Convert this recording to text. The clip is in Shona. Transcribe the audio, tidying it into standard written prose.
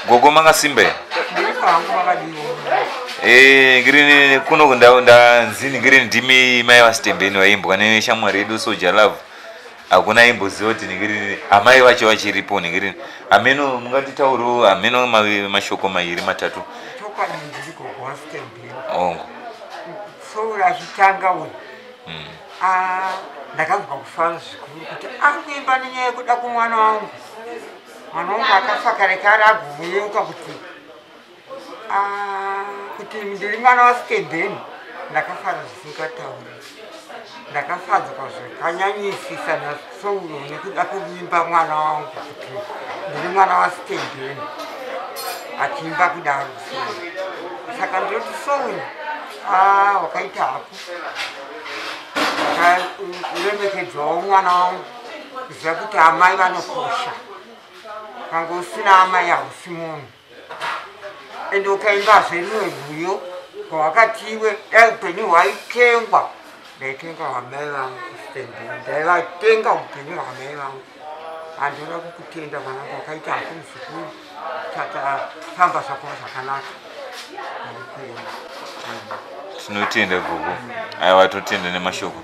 Gogo makasimba here? Eh, ngirini kuno ndanzi ngirini ndimi mai vaSitembeni vaimbwa neshamwari yedu Soja Love. Hakuna aimboziva kuti ngirini amai vacho vachiripo ngirini. Hameno mungatitauriwo hameno mashoko mairi matatu. Chokwadi ndiri gogo waSitembeni. Ongo. Soul achitanga uyu. Ah, ndakanzwa kufara zvikuru kuti ari kuimba nenyaya yekuda kumwana wangu. Mwana wangu akafa kare kare agoyeuka kuti ah, kuti ndiri mwana waSitembeni. Ndakafara zvisingatauri. Ndakafadzwa zvakanyanyisisa naSoulo nekuda kwekuimba mwana wangu kuti ndiri mwana waSitembeni. Achiimba kudaro Soulo. Saka ndinoti Soulo, ah, wakaita hako. Wakaremekedzwawo mwana wangu kuziva kuti amai vanokosha. Kange usina amai hausi munhu. Ende ukaimbazve rimwe rwiyo rwawakatiwe dai upenyu hwaitengwa ndaitenga hwamai vangu kustendeni ndaivatenga upenyu hwamai vangu. Handinoda kukutenda mwanangu wakaita hako muzukuru tatafamba zvako zvakanaka. Tinotenda gogo. Aiwa totenda nemashoko.